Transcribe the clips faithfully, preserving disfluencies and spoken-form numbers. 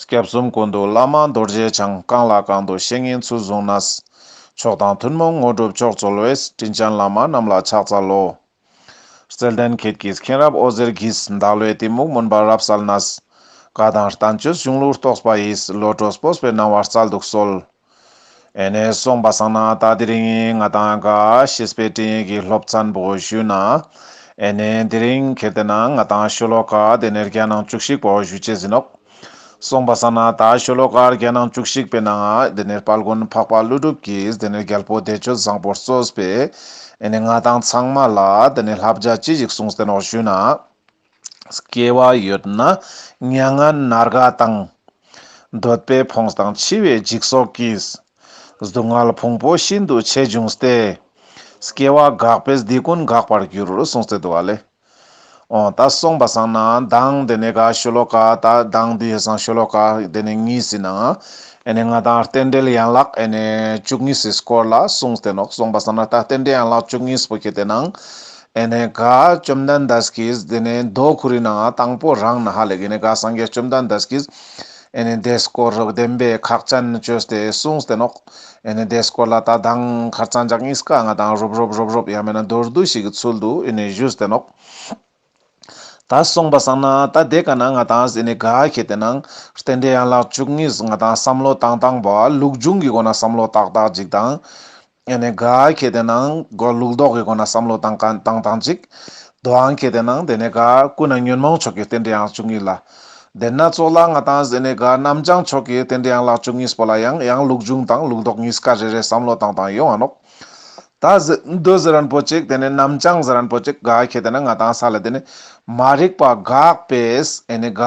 སྐྱབས་གསུམ་ཀུན་འདུས་བླ་མ་རྡོ་རྗེ་འཆང་། གང་ལ་གང་འདུལ་བཤེས་གཉེན་ཚུལ་བཟུང་ནས། མཆོག་དང་ཐུན་མོང་དངོས་གྲུབ་མཆོག་སྩོལ་བའི། དྲིན་ཅན་བླ་མ་རྣམས་ལ་ཕྱག་འཚལ་ལོ། བརྩེ་ལྡན་ཁྱེད་ཀྱིས་མཁྱེན་རབ་འོད་ཟེར་གྱིས། བདག་བློའི་གཏི་མུག་མུན་པ་རབ་བསལ་ནས། བཀའ་དང་བསྟན་བཅོས་གཞུང་ལུགས་རྟོགས་པ་ཡིས། བློ་གྲོས་སྤོབས་པའི་སྣང་བ་སྩལ་དུ་གསོལ། ཨེ་ནེ་སོང་པ་སང་ན་ད་དེ་རིང་ང་ཏང་ག་བཤེས་པའི་སྤྲིང་ཡིག་གི་སློབ་ཚན་པོ་ཞུས་ན། ཨེ་ནེ་དེ་རིང་ཁེ་ཏེ་ན་ང་ཏང་ཤོ་ལོ་ཀ་དེ་ནེ་བརྒྱ་ནང་བཅུ་གཅིག་པོ་ཞུ་ཅེས་ཨིན་ནོག། སོང་པ་སང་ན་ད་ཤོ་ལོ་ཀ་བརྒྱ་ནང་བཅུ་གཅིག་པའི་ནང་ང་དེ་ནེ་དཔལ་མགོན་འཕགས་པ་ཀླུ་སྒྲུབ་ཀྱིས་དེ་ནེ་རྒྱལ་པོ་བདེ་སྤྱོད་བཟང་པོར་གཙོས་པའི་ཨེ་ནེ་ང་ཏང་ཚང་མ་ལ་དེ་ནེ་བསླབ་བྱ་ཅི་ཞིག་གསུངས་ཏེ་ནོག་ཞུས་ན། སྐྱེ་བ་ཡོད་ན་མྱ་ངན་ན་རྒ་དང་། འདོད་པས་ཕོངས་དང་འཆི་བའི་འཇིགས་སོགས་ཀྱིས། སྡུག་བསྔལ་ཕུང་པོ་ཤིན་ཏུ་ཆེ་འབྱུང་སྟེ། སྐྱེ་བ་འགགས་པས་འདི་ཀུན་འགག་པར་འགྱུར། གསུངས་ཏེ་འདུག་ཨ་ལེ། འོ་ད་སོང་པ་སང་ན་མདང་དེ་ནེ་ག་ཤོ་ལོ་ཀ་ད་མདང་དེ་ཡོད་སང་ཤོ་ལོ་ཀ་དེ་ནེ་གཉིས་སི་ནང་ཨེ་ནེ་ང་ཏང་རྟེན་འབྲེལ་ཡན་ལག་ཨེ་ནེ་བཅུ་གཉིས་སི་སྐོར་ལ་གསུངས་ཏེ་ནོག། སོང་པ་སང་ན་ད་རྟེན་འབྲེལ་ཡན་ལག་བཅུ་གཉིས་པོ་ཁེ་ཏེ་ནང་ཨེ་ནེ་ག་བཅོམ་ལྡན་འདས་ཀྱིས་དེ་ནེ་མདོ་ཁོ་རའི་ནང་དང་པོ་རང་ན་ཧ་ལེ་གི་ནེ་ག་སངས་རྒྱས་བཅོམ་ལྡན་འདས་ཀྱིས་ཨེ་ནེ་དེ་སྐོར་བདེན་པའི་ཁག་ཅན་བཅོས་ཏེ་གསུངས་ཏེ་ནོག། ཨེ་ནེ་དེ་སྐོར་ལ་ད་མདང་ཁར་ཙང་ཞག་གཉིས་ཀ་ང་ཏང་རོབ་རོབ་རོབ་རོབ་ཡང་མེད་ན་མདོར་བསྡུས་ཤིག་གི་ཚུལ་དུ་ཨེ་ནེ་ཞུས་ཏེ་ནོག། ད་སོང་པ་སང་ན་ད་དེ་ཀ་ན་ང་ཏང་ཨེ་ནེ་ག་ཁེ་ཏེ་ནང་རྟེན་འབྲེལ་ཡན་ལག་བཅུ་གཉིས་ང་ཏང་བསམ་བློ་བཏང་སྟངས་པོ་ལུགས་འབྱུང་གི་སྒོ་ནས་བསམ་བློ་ཏག་ཏག་ཅིག་དང་། ཨེ་ནེ་ག་ཁེ་ཏེ་ནང་གོ་ལུགས་ལྡོག་གི་སྒོ་ནས་བསམ་བློ་བཏང་མཁན་བཏང་སྟངས་ཅིག། དོའང་ཁེ་ཏེ་ནང་དེ་ནེ་ག་ཀུན་ནས་ཉོན་མོངས་ཕྱོགས་ཀྱི་རྟེན་འབྲེལ་ཡན་ལག་བཅུ་གཉིས་ལ། དེ་ན་ཙོགས་ལ་ང་ཏང་ཨེ་ནེ་ག་རྣམ་བྱང་ཕྱོགས་ཀྱི་རྟེན་འབྲེལ་ཡན་ལག་བཅུ་གཉིས་པོ་ལ་ཡང་ཡང་ལུགས་འབྱུང་དང་ལུགས་ལྡོག་གཉིས་ཀ་རེ་རེ་བསམ་བློ་བཏང་སྟངས་ཡོང་ང་ནོག། ད་ཟེ་མདོ་ཟེར་མཁན་པོ་ཅིག་དེ་ནེ་རྣམ་བྱང་ཟེར་མཁན་པོ་ཅིག་ག་ཁེ་ཏེ་ན་ང་ཏང་ས་ལ་དེ་ནེ་མ་རིག་པ་འགགས་པས་ཨེ་ནེ་ག་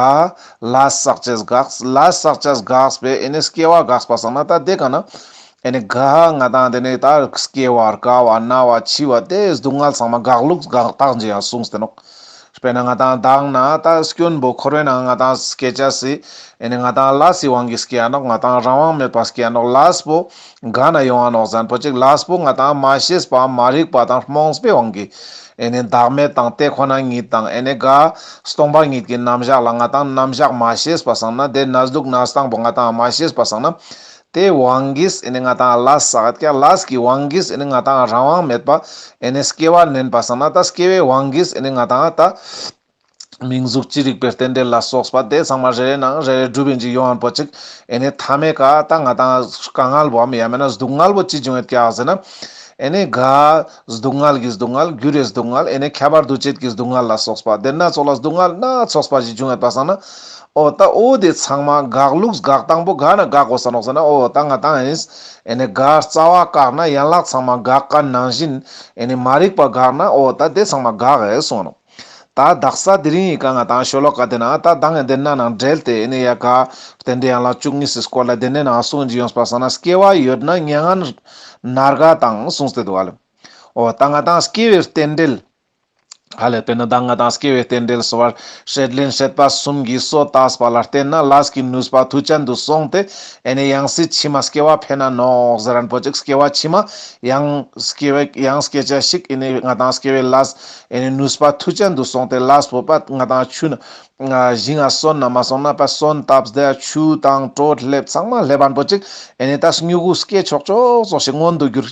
ལས་བསགས་ཅེས་འགགས། ལས་བསགས་ཅེས་འགགས་པས་ཨེ་ནེ་སྐྱེ་བ་འགགས་པ་སང་ན་ད་དེ་ཀ་ན་ཨེ་ནེ་ག་ང་ཏང་དེ་ནེ་ད་སྐྱེ་བ་རྒ་བ་ན་བ་འཆི་བ་དེ་སྡུག་བསྔལ་ཚང་མ་འགག་ལུགས་འགག་སྟངས་ཅིག་ཡང་གསུངས་ཏེ་ནོག། དཔེར་ན་ང་ཏང་མདང་ན་ད་སྐྱོན་པོ་འཁོར་བའི་ནང་ང་ཏང་སྐྱེ་ཅེས་སི་ཨེ་ནེ་ང་ཏང་ལས་སི་དབང་གིས་སྐྱེ་ཡ་ནོག། ང་ཏང་རང་དབང་མེད་པ་སྐྱེ་ཡ་ནོག། ལས་པོ་ག་ན་ཡོང་ང་ནོག་ཟེར་མཁན་པོ་ཅིག། ལས་པོ་ང་ཏང་མ་ཤེས་པ་མ་རིག་པ་དང་རྨོངས་པའི་དབང་གིས་ཨེ་ནེ་བདག་མེད་དང་དེ་ཁོ་ན་ཉིད་དང་ཨེ་ནེ་ག་སྟོང་པ་ཉིད་ཀྱི་རྣམ་གཞག་ལ་ང་ཏང་རྣམ་གཞག་མ་ཤེས་པ་སང་ན་དེ་གནས་ལུགས་གནས་སྟངས་པོ་ང་ཏང་མ་ཤེས་པ་སང་ན་དེ་དབང་གིས་ཨེ་ནེ་ང་ཏང་ལས་བསགས་ཀྱག། ལས་ཀྱི་དབང་གིས་ཨེ་ནེ་ང་ཏང་རང་དབང་མེད་པ་ཨེ་ནེ་སྐྱེ་བ་ལེན་པ་སང་ན་ད་སྐྱེ་བའི་དབང་གིས་ཨེ་ནེ་ང་ཏང་ད་མིང་གཟུགས་ཅི་རིགས་པའི་རྟེན་འབྲེལ་ལ་སོགས་པ་དེ་ཚང་མ་རེ་རེ་ནང་རེ་རེ་སྒྲུབ་ཡིན་ཅིག་ཡོང་ངན་པོ་ཅིག། ཨེ་ནེ་མཐའ་མའི་ཀ་ད་ང་ཏང་དཀའ་ངལ་བོའམ་ཡང་མེད་ན་སྡུག་བསྔལ་བོ་ཅི་བྱུང་ཡོད་ཀྱག་ཟེར་ན། ཨེ་ནེ་ག་སྡུག་བསྔལ་གྱི་སྡུག་བསྔལ་འགྱུར་བའི་སྡུག་བསྔལ་ཨེ་ནེ་ཁྱབ་པ་འདུ་བྱེད་ཀྱི་སྡུག་བསྔལ་ལ་སོགས་པ་དེ་ན་ཙོགས་ལ་སྡུག་བསྔལ་སྣ་ཚོགས་པ་ཞིག་བྱུང་ཡོད་པ་སང་ན། འོ་ད་འོ་དེ་ཚང་མ་འགག་ལུགས་འགག་སྟངས་པོ་ག་ན་འགག་དགོས་ས་ནོག་ཟེར་ན། འོ་ད་ང་ཏང་ཨེ་ནེ་ག་རྩ་བ་བཀག་ན་ཡན་ལག་ཚང་མ་འགག་མཁན་ནང་བཞིན་ཨེ་ནེ་མ་རིག་པ་འགག་ན་འོ་ད་དེ་ཚང་མ་འགག་ཨེ་སོང་ནོག། ད་དག་ས་དེ་རིང་ཡི་ཀ་ང་ཏང་ཤོ་ལོ་ཀ་དེ་ན་ད་མདང་ཨེ་དེ་ན་ནང་འབྲེལ་ཏེ་ཨེ་ནེ་ཡ་ག་རྟེན་འབྲེལ་ཡན་ལག་བཅུ་གཉིས་སི་སྐོར་ལ་དེ་ནེ་ནང་གསུངས་ཀྱི་ཡོང་པ་སང་ན་སྐྱེ་བ་ཡོད་ན་མྱ་ངན་ན་རྒ་དང་གསུངས་ཏེ་འདུག་ཨ་ལེ། འོ་ད་ང་ཏང་སྐྱེ་བའི་རྟེན་འབྲེལ་ཧ་ལེ་དཔེར་ན་ད་ང་ཏང་སྐྱེ་བའི་རྟེན་འབྲེལ་སོ་བར་སྲེད་ལེན་སྲེད་པ་གསུམ་གྱིས་སོ་བཏགས་པ་ལ་བརྟེན་ན་ལས་ཀྱི་ནུས་པ་མཐུ་ཅན་དུ་སོང་སྟེ་ཨེ་ནེ་ཡང་སྲིད་ཕྱི་མ་སྐྱེ་བ་འཕེན་ན་ནོག་ཟེར་མཁན་པོ་ཅིག། སྐྱེ་བ་ཕྱི་མ་ཡང་སྐྱེ་བའི་ཡང་སྐྱེ་ཅེས་ཤིག་ཨེ་ནེ་ང་ཏང་སྐྱེ་བའི་ལས་ཨེ་ནེ་ནུས་པ་མཐུ་ཅན་དུ་སོང་སྟེ་ལས་པོ་པ་ང་ཏང་ཆུ་ན་ཞིང་ང་སོན་ན་མ་སོང་ན་པ་སོན་བཏབ་སྟེ་ཆུ་དང་དྲོད་སླེབས་ཚང་མ་སླེབས་མཁན་པོ་ཅིག་ཨེ་ནེ་ད་མྱུ་གུ་སྐྱེ་ཆོག་ཆོག་ཙོགས་ཤིག་མངོན་དུ་འགྱུར་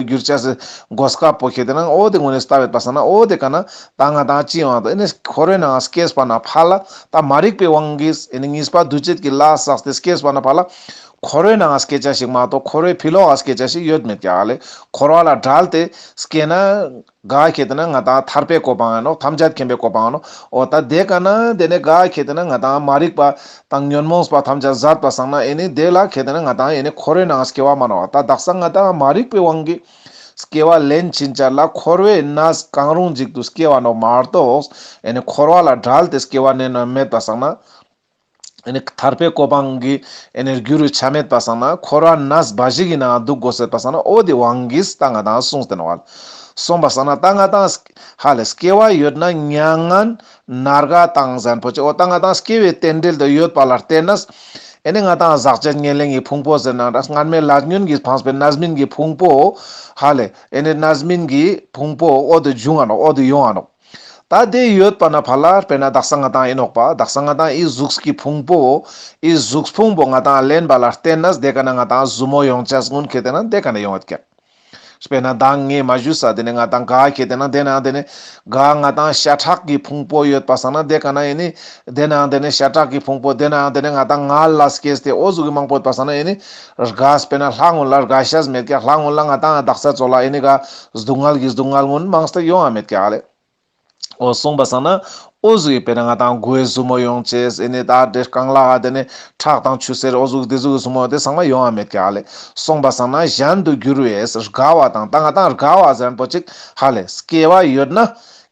འགྱུར་ཅེས་སི་གོ་སྐབས་པོ་ཁེ་ཏེ་ན་འོ་དེ་ངོ་ནེ་ལྟ་བེད་པ་སང་ན་འོ་དེ་ཀ་ན་ད་ང་ཏང་ཅི་ཡོང་ང་དོ། ཨེ་ནེ་འཁོར་བའི་ནང་སྐྱེས་པ་ན་ཕར་ལ་ད་མ་རིག་པའི་དབང་གིས་ཨེ་ནེ་གཉིས་པ་འདུ་བྱེད་ཀྱི་ལས་བསགས་ཏེ་སྐྱེས་པ་ན་ཕར་ལ་འཁོར་བའི་ནང་སྐྱེ་ཅེས་ཤིག་མ་གཏོགས་འཁོར་བའི་ཕི་ལོགས་སྐྱེ་ཅེས་ཤིག་ཡོད་མེད་ཀྱག་ལེ། འཁོར་བ་ལ་བྲལ་ཏེ་སྐྱེ་ན་ག་ཁེ་ཏེ་ན་ང་ཏང་ཐར་པའི་གོ་འཕང་ཡིན་ནོག། ཐམས་ཅད་མཁྱེན་པའི་གོ་འཕང་ཡིན་ནོག། འོ་ད་དེ་ཀ་ན་དེ་ནེ་ག་ཁེ་ཏེ་ན་ང་ཏང་མ་རིག་པ་དང་ཉོན་མོངས་པ་ཐམས་ཅད་ཟད་པ་སང་ན་ཨེ་ནེ་དེ་ལ་ཁེ་ཏེ་ན་ང་ཏང་ཨེ་ནེ་འཁོར་བའི་ནང་སྐྱེ་བ་མ་ནོག། ད་དག་ས་ང་ཏང་མ་རིག་པའི་དབང་གིས་སྐྱེ་བ་ལེན་ཕྱིན་ཆད་ལ་འཁོར་བའི་གནས་གང་རུང་ཞིག་ཏུ་སྐྱེ་བ་ནོག་མ་གཏོགས་ཨེ་ནེ་འཁོར་བ་ལ་བྲལ་ཏེ་སྐྱེ་བ་ནི་མེད་པ་སང་ན་ཨེ་ནེ་ཐར་པའི་གོ་འཕང་གི་ཨེ་ནེ་རྒྱུ་རུ་ཆ་མེད་པ་སང་ན་འཁོར་བ་གནས་འབའ་ཞིག་གི་ནང་འདུག་དགོས་ཟེར་པ་སང་ན་འོ་དེ་དབང་གིས་ད་ང་ཏང་གསུངས་ཏེ་ནོག་བ། གསུངས་པ་སང་ན་ད་ང་ཏང་ཧ་ལེ་སྐྱེ་བ་ཡོད་ན་མྱ་ངན་ན་རྒ་དང་ཟེར་མཁན་པོ་ཅིག། འོ་ད་ང་ཏང་སྐྱེ་བའི་རྟེན་འབྲེལ་དུ་ཡོད་པ་ལ་བརྟེན་ནས་ཨེ་ནེ་ང་ཏང་ཟག་བཅས་ཉེར་ལེན་གྱི་ཕུང་པོ་ཟེར་ན་འདྲ་སྔར་མེད་ལས་ཉོན་གྱིས་འཕངས་པའི་རྣམ་སྨིན་གྱི་ཕུང་པོ་ཧ་ལེ་ཨེ་ནེ་རྣམ་སྨིན་གྱི་ཕུང་པོ་འོ་དེ་འབྱུང་ང་ནོག། འོ་དེ་ཡོང་ང་ནོག། ད་དེ་ཡོད་པ་ན་ཕ་ལ་དཔེར་ན་དག་ས་ང་ཏང་ཨིན་ནོག་པ། དག་ས་ང་ཏང་ཨི་གཟུགས་ཀྱི་ཕུང་པོ་ཨི་གཟུགས་ཕུང་པོ་ང་ཏང་ལེན་པ་ལ་བརྟེན་ནས་དེ་ཀ་ན་ང་ཏང་ཟུར་མོ་ཡོང་ཅེས་སྔོན་ཁེ་ཏེ་ན་དེ་ཀ་ན་ཡོང་བ་ཀྱག་དཔེར་ན་མདང་ངས་མ་ཞུས་ས་དེ་ནས་ང་ཏང་ག་ཁེ་ཏེ་ན་དེ་ན་དེ་ནས་ག་ང་ཏང་ཤ་ཁྲག་གི་ཕུང་པོ་ཡོད་པ་སང་ན་དེ་ཀ་ན་ཨེ་ནི་དེ་ན་དེ་ནས་ཤ་ཁྲག་གི་ཕུང་པོ་དེ་ན་དེ་ནས་ང་ཏང་ངལ་ལ་སྐྱེས་ཏེ་འོ་ཟུག་གི་མང་པོ་ཡོད་པ་སང་ན་ཨེ་ནི་རྒས་དཔེར་ན་ལྷ་སྔོན་ལ་རྒས་ཤེས་མེད་ཀྱག་ལྷ་སྔོན་ལ་ང་ཏང་དག་ས་ཙོགས་ལ་ཨེ་ནི་ག་སྡུག་བསྔལ་གྱི་སྡུག་བསྔལ་སྔོན་མང་སྟེ་ཡོང་ང་མེད་ཀྱག་ལེ། འོ་སོང་པ་སང་ན་འོ་ཟུག་གི་དཔེར་ན་ང་ཏང་མགོའི་ཟུར་མོ་ཡོང་ཅེས་ཨེ་ནི་ད་དེ་རྐང་ལག་ག་དེ་ནས་ཁྲག་དང་ཆུ་སེར་འོ་ཟུག་དེ་ཟུག་གི་ཟུར་མོ་དེ་ཚང་མ་ཡོང་ང་མེད་ཀྱག་ལེ། སོང་པ་སང་ན་གཞན་དུ་འགྱུར་བས་རྒ་བ་དང་ད་ང་ཏང་རྒ་བ་ཟེར་མཁན་པོ་ཅིག་ཧ་ལེ་སྐྱེ་བ་ཡོད་ན་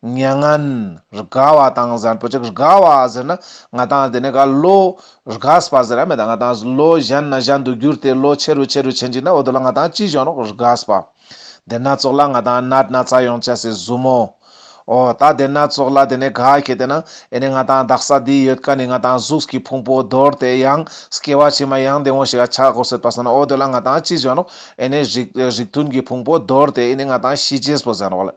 མྱ་ངན་རྒ་བ་དང་ཟེར་མཁན་པོ་ཅིག་རྒ་བ་ཟེར་ན་ང་ཏང་དེ་ནས་ག་ལོ་རྒས་པ་ཟེར་ར་མེད་ད་ང་ཏང་ལོ་གཞན་ན་གཞན་དུ་འགྱུར་ཏེ་ལོ་ཆེ་རུ་ཆེ་རུ་ཕྱིན་ཅིག་ན་འོ་དེ་ལ་ང་ཏང་ཅི་ཞུ་ནོག་རྒས་པ། དེ་ན་ཙོགས་ལ་ང་ཏང་ནད་ན་ཚ་ཡོང་ཅེས་སི་ཟུར་མོ། འོ་ད་དེ་ན་ཙོགས་ལ་དེ་ནས་ག་ཁེ་ཏེ་ན་ཨེ་ནི་ང་ཏང་དག་ས་དེ་ཡོད་ཀ་ནི་ང་ཏང་གཟུགས་ཀྱི་ཕུང་པོ་འདོར་ཏེ་ཡང་སྐྱེ་བ་ཕྱི་མ་ཡང་དེ་འོ་ཞིག་ག་ཆ་དགོས་ཟེར་པ་སང་ན་འོ་དེ་ལ་ང་ཏང་ཅི་ཞུ་ནོག་ཨེ་ནི་རིགས་རིགས་མཐུན་གྱི་ཕུང་པོ་འདོར་ཏེ་ཨེ་ནི་ང་ཏང་ཤི་ཅེས་པོ་ཟེར་ནོག་ལེ།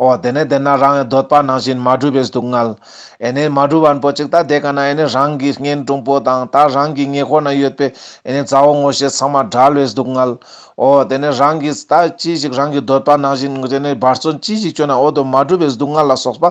འོ་དེ་ནས་དེ་ན་རང་འདོད་པ་ནང་བཞིན་མ་འགྲུབ་པའི་སྡུག་བསྔལ། ཨེ་ནི་མ་འགྲུབ་པ་པོ་ཅིག་ད་དེ་ཀ་ན་ཨེ་ནི་རང་གི་གཉེན་དྲུང་པོ་དང་ད་རང་གི་ཉེ་འཁོར་ན་ཡོད་པའི་ཨེ་ནི་མཛའ་བོ་ངོ་ཤེས་ཚང་མ་བྲལ་བའི་སྡུག་བསྔལ། འོ་དེ་ནས་རང་གི་ད་ཅི་ཞིག་རང་གི་འདོད་པ་ནང་བཞིན་དེ་ནས་འབད་བརྩོན་ཅི་ཞིག་བཅོ་ན་འོ་དོ་མ་འགྲུབ་པའི་སྡུག་བསྔལ་ལ་སོགས་པ།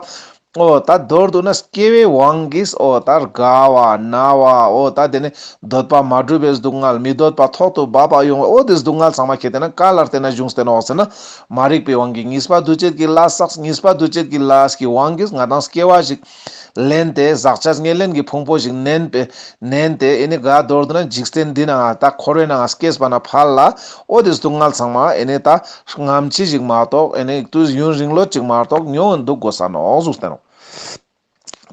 འོ་ད་མདོར་བསྡུ་ན་སྐྱེ་བའི་དབང་གིས་འོ་ད་རྒ་བ་ན་བ་འོ་ད་དེ་ནི་འདོད་པ་མ་འགྲུབ་པའི་སྡུག་བསྔལ་མི་འདོད་པ་ཐོག་ཏུ་བབ་པ་ཡོང་བ་འོ་དེ་སྡུག་བསྔལ་ཚང་མ་ཁེ་ཏེ་ན་ག་ལ་བརྟེན་ན་བྱུང་སྟེ་ནོག་ཟེར་ན་མ་རིག་པའི་དབང་གིས་གཉིས་པ་འདུ་བྱེད་ཀྱི་ལས་བསགས་གཉིས་པ་འདུ་བྱེད་ཀྱི་ལས་ཀྱི་དབང་གིས་ང་ཏང་སྐྱེ་བ་ཞིག་ལེན་ཏེ་ཟག་བཅས་ཉེར་ལེན་གྱི་ཕུང་པོ་ཞིག་ནན་པའི་ནན་ཏེ་ཨེ་ནི་ག་མདོར་བསྡུ་ན་འཇིག་རྟེན་འདི་ན་ད་འཁོར་བའི་ནང་སྐྱེས་པ་ན་ཕར་ལ་འོ་དེ་སྡུག་བསྔལ་ཚང་མ་ཨེ་ནི་ད་སྔ་ཕྱི་ཞིག་མ་གཏོགས་ཨེ་ནི་དུས་ཡུན་རིང་ལོ་ཅིག་མ་གཏོགས་མྱོང་འདུག་དགོས་ས་ནོག་ཟུག་སྟེ་ནོག་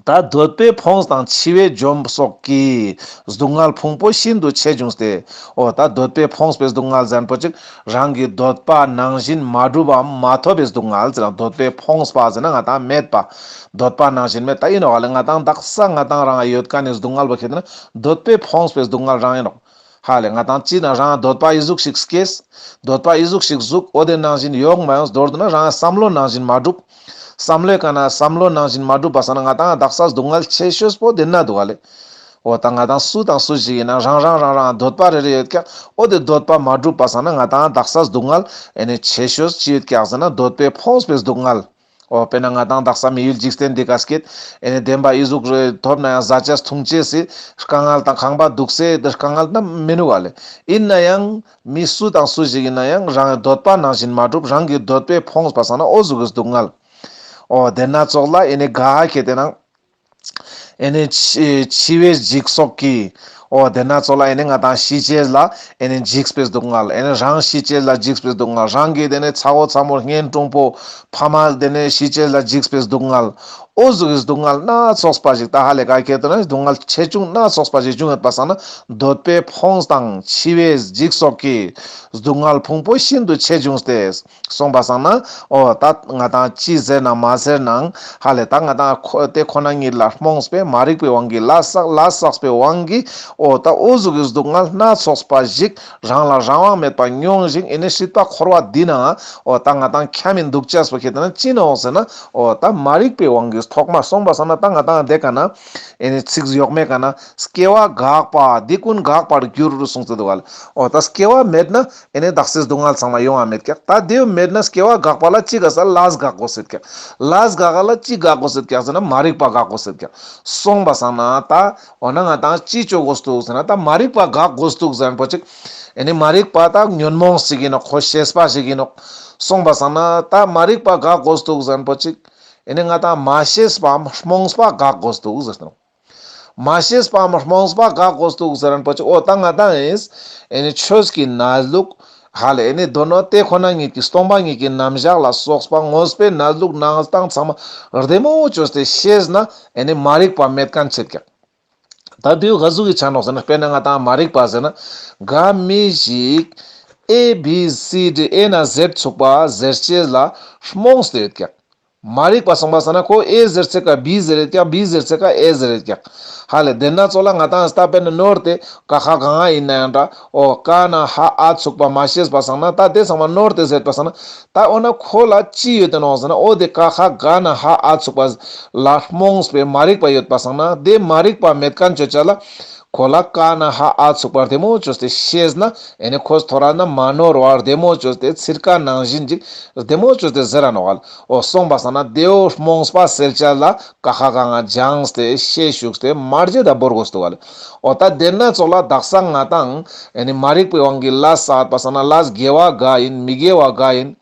ད་འདོད་པས་ཕོངས་དང་འཆི་བས་འཇོམས་སོགས་ཀྱི་སྡུག་བསྔལ་ཕུང་པོ་ཤིན་ཏུ་ཆེ་འབྱུང་སྟེ། འོ་ད་འདོད་པས་ཕོངས་པའི་སྡུག་བསྔལ་ཟེར་མཁན་པོ་ཅིག་རང་གི་འདོད་པ་ནང་བཞིན་མ་འགྲུབ་བམ་མ་ཐོབ་པའི་སྡུག་བསྔལ་ཟེར་ན་འདོད་པས་ཕོངས་པ་ཟེར་ན་ང་ཏང་མེད་པ། འདོད་པ་ནང་བཞིན་མེད་ད་ཡིན་ནོག་ལེ། ང་ཏང་དག་ས་ང་ཏང་རང་ཡོད་མཁན་ནི་སྡུག་བསྔལ་བོ་ཁེ་ཏེ་ན་འདོད་པས་ཕོངས་པའི་སྡུག་བསྔལ་རང་ཡིན་ནོག་ཧ་ལེ་ང་ཏང་ཅི་ན་རང་འདོད་པ་ཨི་ཟུག་ཞིག་སྐྱེས། འདོད་པ་ཨི་ཟུག་ཞིག་ཟུག་འོ་དེ་ནང་བཞིན་ཡོང་མ་ཡོང་མདོར་བསྡུ་ན་རང་བསམ་བློ་ནང་བཞིན་མ་འགྲུབ། བསམ་བློའི་ཀ་ན་བསམ་བློ་ནང་བཞིན་མ་འགྲུབ་པ་སང་ན་ང་ཏང་དག་ས་སྡུག་བསྔལ་ཆེ་ཤོས་པོ་དེ་ན་འདུག་ག་ལེ། འོ་ད་ང་ཏང་སུ་དང་སུ་ཞིག་ཡིན་ན་རང་རང་རང་རང་འདོད་པ་རེ་རེ་ཡོད་ཀྱག་འོ་དེ་འདོད་པ་མ་འགྲུབ་པ་སང་ན་ང་ཏང་དག་ས་སྡུག་བསྔལ་ཨེ་ནི་ཆེ་ཤོས་ཅི་ཡོད་ཀྱག་ཟེར་ན་འདོད་པས་ཕོངས་པའི་སྡུག་བསྔལ། འོ་དཔེར་ན་ང་ཏང་དག་ས་མི་ཡུལ་འཇིག་རྟེན་འདི་ཀ་སྐྱེས་ཨེ་ནི་བདེན་པ་ཨི་ཟུག་རེ་ཐོབ་ན་ཡང་ཟ་ཆས་འཐུང་ཆས་སི་དཀའ་ངལ་དང་ཁང་པ་འདུག་སའི་དེ་དཀའ་ངལ་ན་མི་ནུག་ག་ལེ། ཡིན་ན་ཡང་མི་སུ་དང་སུ་ཞིག་ཡིན་ན་ཡང་རང་གི་འདོད་པ་ནང་བཞིན་མ་འགྲུབ་རང་གི་འདོད་པས་ཕོངས་པ་སང་ན་འོ་ཟུག་གི་སྡུག་བསྔལ། འོ་དེ་ན་ཙོགས་ལ་ཨེ་ནི་ག་ཁེ་ཏེ་ན་ཨེ་ནི་འཆི་འཆི་བས་འཇིགས་སོགས་ཀྱི། འོ་དེ་ན་ཙོགས་ལ་ཨེ་ནི་ང་ཏང་ཤི་ཅེས་ལ་ཨེ་ནི་འཇིགས་པའི་སྡུག་བསྔལ། ཨེ་ནི་རང་ཤི་ཅེས་ལ་འཇིགས་པའི་སྡུག་བསྔལ། རང་གི་དེ་ནི་ཚ་བོ་ཚ་མོ་གཉེན་དྲུང་པོ་ཕ་མ་དེ་ནི་ཤི་ཅེས་ལ་འཇིགས་པའི་སྡུག་བསྔལ། འོ་ཟུག་གི་སྡུག་བསྔལ་སྣ་ཚོགས་པ་ཞིག་ད་ཧ་ལེ་ག་ཁེ་ཏེ་ན་སྡུག་བསྔལ་ཆེ་ཆུང་སྣ་ཚོགས་པ་ཞིག་བྱུང་ཡོད་པ་སང་ན་འདོད་པས་ཕོངས་དང་འཆི་བས་འཇིགས་སོགས་ཀྱི། སྡུག་བསྔལ་ཕུང་པོ་ཤིན་ཏུ་ཆེ་འབྱུང་སྟེ། སོང་པ་སང་ན་འོ་ད་ང་ཏང་ཅི་ཟེར་ན་མ་ཟེར་ནའང་ཧ་ལེ་ད་ང་ཏང་ཁོ་དེ་ཁོ་ན་ཉིད་ལ་རྨོངས་པའི་མ་རིག་པའི་དབང་གིས་ལས་བསགས་ལས་བསགས་པའི་དབང་གིས་འོ་ད་འོ་ཟུག་གི་སྡུག་བསྔལ་སྣ་ཚོགས་པ་ཞིག་རང་ལ་རང་དབང་མེད་པ་མྱོང་ཞིང་ཨེ་ནི་སྲིད་པ་འཁོར་བ་འདི་ན་འོ་ད་ང་ཏང་འཁྱམས་མིན་འདུག་ཅེས་པོ་ཁེ་ཏེ་ན་ཅི་ནོག་ཟེར་ན་འོ་ད་མ་རིག་པའི་དབང་གིས་ཐོག་མ་སོང་པ་སང་ན་ད་ང་ཏང་དེ་ཀ་ན་ཨེ་ནི་ཚིག་ཡོག་མའི་ཀ་ན་སྐྱེ་བ་འགག་པ་འདི་ཀུན་འགག་པར་འགྱུར་གསུངས་ཏེ་འདུག་ག་ལེ། འོ་ད་སྐྱེ་བ་མེད་ན་ཨེ་ནི་དག་སའི་སྡུག་བསྔལ་ཚང་མ་ཡོང་བ་མེད་ཀྱག་ད་དེ་མེད་ན་སྐྱེ་བ་འགག་པ་ལ་ཅི་དགག་ས་ལས་འགག་དགོས་ཟེར་ཀྱག་ལས་འགག་ག་ལ་ཅི་འགག་དགོས་ཟེར་ཀྱག་ཟེར་ན་མ་རིག་པ་འགག་དགོས་ཟེར་ཀྱག་སོང་པ་སང་ན་ད་འོ་ན་ང་ཏང་ཅི་བཅོ་དགོས་འདུག་ཟེར་ན་ད་མ་རིག་པ་འགག་དགོས་འདུག་ཟེར་མཁན་པོ་ཅིག་ཨེ་ནི་མ་རིག་པ་ད་ཉོན་མོངས་ཤིག་ཡིན་ནོག་ཁོ་ཤེས་པ་ཞིག་ཡིན་ནོག་སོང་པ་སང་ན་ད་མ་རིག་པ་འགག་དགོས་འདུག་ཟེར་མཁན་པོ་ཅིག་ཨེ་ནི་ང་ཏང་མ་ཤེས་པའམ་རྨོངས་པ་འགག་དགོས་འདུག་ཟེར་ནོག་མ་ཤེས་པའམ་རྨོངས་པ་འགག་དགོས་འདུག་ཟེར་མཁན་པོ་ཅིག་འོ་ད་ང་ཏང་ཨེ་ནི་ཆོས་ཀྱི་གནས་ལུགས་ཧ་ལེ་ཨེ་ནི་དོན་ནོ་དེ་ཁོ་ན་ཉིད་ཀྱི་སྟོང་པ་ཉིད་ཀྱི་རྣམ་གཞག་ལ་སོགས་པ་དངོས་པོའི་གནས་ལུགས་སྣང་སྟངས་ཚང་མ་བདེ་མོ་བཅོས་ཏེ་ཤེས་ན་ཨེ་ནི་མ་རིག་པ་མེད་མཁན་ཆེད་ཀྱག་ད་དེ་ག་ཟུག་གི་ཆ་ནོག་ཟེར་ན་དཔེར་ན་ང་ཏང་མ་རིག་པ་ཟེར་ན་ག་མི་ཞིག་ཨེ་བི་སི་ཌི་ཨེ་ནས་ཟེཌ་ཚུག་པ་ཟེར་ཅེས་ལ་རྨོངས་ཏེ་ཡོད་ཀྱག་མ་རིག་པ་སོང་པ་སང་ན་ཁོ་ཨེ་ཟེར་ཚེ་ཀ་བི་ཟེར་རེད་ཀྱག་བི་ཟེར་ཚེ་ཀ་ཨེ་ཟེར་རེད་ཀྱག་ཧ་ལེ་དེ་ན་ཙོགས་ལ་ང་ཏང་ས་པེ་ན་ནོར་ཏེ་ཀ་ཁ་ག་ང་ཡིན་ན་ཡང་འདྲ། འོ་ཀ་ན་ཧ་ཨ་ཚུགས་པ་མ་ཤེས་པ་སང་ན་ད་དེ་ཚང་མ་ནོར་ཏེ་ཟེར་པ་སང་ན་ད་འོ་ན་ཁོ་ལ་ཅི་ཡོད་དེ་ནོག་ཟེར་ན་འོ་དེ་ཀ་ཁ་ག་ན་ཧ་ཨ་ཚུགས་པ་ལ་རྨོངས་པའི་མ་རིག་པ་ཡོད་པ་སང་ན་དེ་མ་རིག་པ་མེད་མཁན་ཅོ་ཅ་ལ་ཁོ་ལ་ཀ་ན་ཧ་ཨ་ཚུགས་པ་རྡེ་མོ་ཅོས་ཏེ་ཤེས་ན་ཨེ་ནི་ཁོ་ཐོ་ར་ན་མ་ནོར་བ་རྡེ་མོ་ཅོས་ཏེ་ཚིར་ཀ་ནང་བཞིན་ཅིག་རྡེ་མོ་ཅོས་ཏེ་ཟེར་ར་ནོག་ལ། འོ་སོང་པ་སང་ན་དེའོ་རྨོངས་པ་སེལ་ཅ་ལ་ཀ་ཁ་ག་ང་སྦྱངས་ཏེ་ཤེས་ཞུགས་ཏེ་མར་རྗེས་ད་བོར་དགོས་འདུག་ག་ལེ། འོ་ད་དེ་ན་ཙོགས་ལ་དག་ས་ང་ཏང་ཨེ་ནི་མ་རིག་པའི་དབང་གིས་ལས་བསགས་པ་སང་ན་ལས་དགེ་བ་ག་ཡིན་མི་དགེ་བ་ག་ཡིན།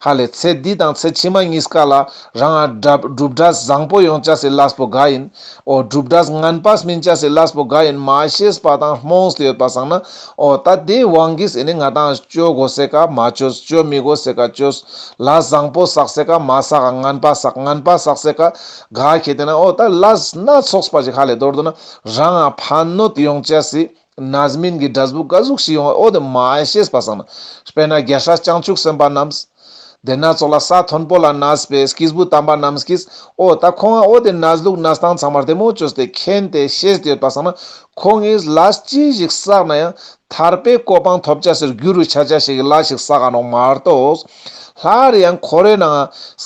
ཧ་ལེ་ཚེ་འདི་དང་ཚེ་ཕྱི་མ་གཉིས་ཀ་ལ་རང་ང་སྒྲུབ་སྒྲུབ་འབྲས་བཟང་པོ་ཡོང་ཅ་སི་ལས་པོ་ག་ཡིན། འོ་སྒྲུབ་འབྲས་ངན་པ་སྨིན་ཅ་སི་ལས་པོ་ག་ཡིན་མ་ཤེས་པ་དང་རྨོངས་ཏེ་ཡོད་པ་སང་ན་འོ་ད་དེའི་དབང་གིས་ཨེ་ནི་ང་ཏང་ཅོ་དགོས་སེ་ཀ་མ་ཅོས་ཅོ་མི་དགོས་སེ་ཀ་ཅོས། ལས་བཟང་པོ་བསགས་སེ་ཀ་མ་བསགས་ངན་པ་བསགས་ངན་པ་བསགས་སེ་ཀ་ག་ཁེ་ཏེ་ན་འོ་ད་ལས་སྣ་ཚོགས་པ་ཞིག་ཧ་ལེ་མདོར་བསྡུ་ན་རང་ང་ཕན་གནོད་ཡོང་ཅ་སི་རྣམ་སྨིན་གྱི་འབྲས་བུ་ག་ཟུག་ཞིག་ཡོང་འོ་དེ་མ་ཤེས་པ་སང་ན། དཔེར་ན་རྒྱལ་སྲས་བྱང་ཆུབ་སེམས་དཔའ་རྣམས། དེ་ན་ཙོགས་ལ་ས་མཐོན་པོ་ལ་གནས་པའི་སྐྱེས་བུ་དམ་པ་རྣམས་ཀྱིས་འོ་ད་ཁོང་ང་འོ་དེ་གནས་ལུགས་གནས་སྟངས་ཚང་མ་རྡེ་མོ་ཅོས་ཏེ་མཁྱེན་ཏེ་ཤེས་ཏེ་ཡོད་པ་སང་ན་ཁོང་གིས་ལས་ཅི་ཞིག་བསགས་ན་ཡང་ཐར་པའི་གོ་འཕང་ཐོབ་ཅ་སི་རྒྱུ་རུ་ཆ་ཅ་ཞིག་གི་ལས་ཤིག་བསགས་ག་ནོག་མ་གཏོགས། སླར་ཡང་འཁོར་བའི་ནང་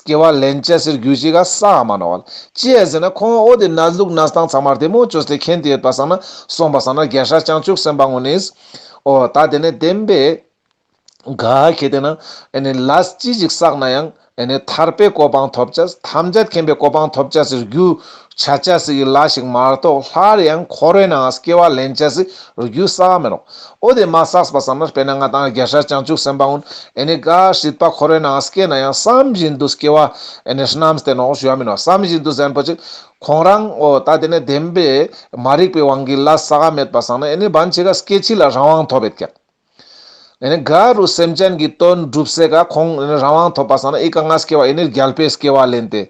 སྐྱེ་བ་ལེན་ཅ་སི་རྒྱུ་ཞིག་ག་བསགས་མ་ནོག་ལ། ཅི་ཡ་ཟེར་ན་ཁོང་འོ་དེ་གནས་ལུགས་གནས་སྟངས་ཚང་མ་རྡེ་མོ་ཅོས་ཏེ་མཁྱེན་ཏེ་ཡོད་པ་སང་ན་སོང་པ་སང་ན་རྒྱལ་སྲས་བྱང་ཆུབ་སེམས་དཔའ་ངོ་ནིས་འོ་ད་དེ་ནས་བདེན་པའི་ག་ཁེ་ཏེ་ན་ཨེ་ནི་ལས་ཅི་ཞིག་བསགས་ན་ཡང་ཨེ་ནི་ཐར་པའི་གོ་འཕང་ཐོབ་ཅ་ཐམས་ཅད་མཁྱེན་པའི་གོ་འཕང་ཐོབ་ཅ་སི་རྒྱུ་ཆ་ཅ་སི་ལས་ཤིག་མ་གཏོགས་སླར་ཡང་འཁོར་བའི་ནང་སྐྱེ་བ་ལེན་ཅ་སི་རྒྱུ་བསགས་མེད་ནོག་འོ་དེ་མ་བསགས་པ་སང་ན་དཔེར་ན་ང་ཏང་རྒྱལ་སྲས་བྱང་ཆུབ་སེམས་དཔའ་ཀུན་ཨེ་ནི་ག་སྲིད་པ་འཁོར་བའི་ནང་སྐྱེས་ན་ཡང་བསམ་བཞིན་དུ་སྐྱེ་བ་ཨེ་ནི་རྣམས་ཏེ་ནོག་ཞུ་བ་མེད་ནོག་བསམ་བཞིན་དུ་ཟེར་ན་པོ་ཅིག་ཁོང་རང་འོ་ད་དེ་ནས་བདེན་པའི་མ་རིག་པའི་དབང་གིས་ལས་བསགས་མེད་པ་སང་ན་ཨེ་ནི་བན་ཆེ་ག་སྐྱེ་འཆི་ལ་རང་དབང་ཐོབ་ཡོད་ཀྱག་ཨེ་ནི་ག་རུ་སེམས་ཅན་གྱི་དོན་སྒྲུབ་སེ་ག་ཁོང་ཨེ་ནི་རང་དབང་ཐོབ་པ་སང་ན་ཨི་ཀ་ང་སྐྱེ་བ་ཨེ་ནི་རྒྱལ་པོའི་སྐྱེ་བ་ལེན་ཏེ།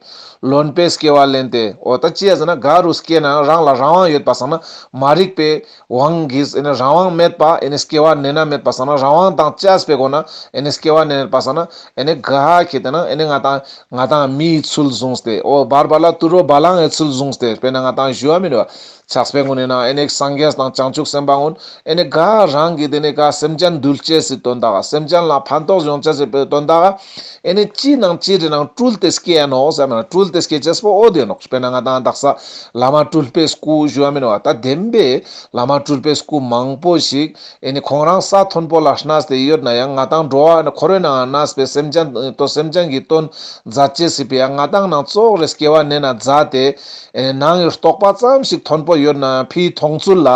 ལོན་པོའི་སྐྱེ་བ་ལེན་ཏེ། འོ་ད་ཅི་ཡ་ཟེར་ན་ག་རུ་སྐྱེ་ན་རང་ལ་རང་དབང་ཡོད་པ་སང་ན་མ་རིག་པའི་དབང་གིས་ཨེ་ནི་རང་དབང་མེད་པ་ཨེ་ནི་སྐྱེ་བ་ནེ་ན་མེད་པ་སང་ན་རང་དབང་དང་བཅས་པའི་སྒོ་ན་ཨེ་ནི་སྐྱེ་བ་ནེ་ན་མེད་པ་སང་ན་ཨེ་ནི་ག་ཁེ་ཏེ་ན་ཨེ་ནི་ང་ཏང་ང་ཏང་མིའི་ཚུལ་བཟུང་སྟེ། འོ་བར་བར་ལ་དུད་འགྲོ་བ་ལང་ངི་ཚུལ་བཟུང་སྟེ། དཔེར་ན་ང་ཏང་ཞུ་བ་མེད་ནོག་ཆགས་པའི་ངོ་ནས་ན་ཨེ་ནི་སངས་རྒྱས་དང་བྱང་ཆུབ་སེམས་དཔའ་ཀུན་ཨེ་ནི་ག་རང་གི་དེ་ནས་ག་སེམས་ཅན་འདུལ་ཅེས་སི་དོན་དག་ག་སེམས་ཅན་ལ་ཕན་ཐོགས་ཡོང་ཅེས་སི་དོན་དག་ག་ཨེ་ནི་ཅི་ནང་ཅི་རེ་ནང་སྤྲུལ་ཏེ་སྐྱེ་ཡ་ནོག་ཟེར་ན་སྤྲུལ་ཏེ་སྐྱེ་ཅེས་པོ་འོ་དེ་ནོག་དཔེར་ན་ང་ཏང་དག་ས་བླ་མ་སྤྲུལ་པའི་སྐུ་ཞུ་བ་མེད་ནོག་ད་བདེན་པའི་བླ་མ་སྤྲུལ་པའི་སྐུ་མང་པོ་ཞིག་ཨེ་ནི་ཁོང་རང་ས་མཐོན་པོ་ལ་གནས་ཏེ་ཡོད་ན་ཡང་ང་ཏང་འགྲོ་བ་འཁོར་བའི་ནང་གནས་པའི་སེམས་ཅན་དོ་སེམས་ཅན་གྱི་དོན་མཛད་ཅེས་སི་ཕི་ཡ་ང་ཏང་ནང་ཙོགས་རེ་སྐྱེ་བ་ནེ་ན་མཛད་དེ་ཨེ་ནི་ནང་གི་རྟོགས་པ་ཙམ་ཞིག་མཐོན་པོ་ཡོད་ན་ཕི་མཐོང་ཚུལ་ལ་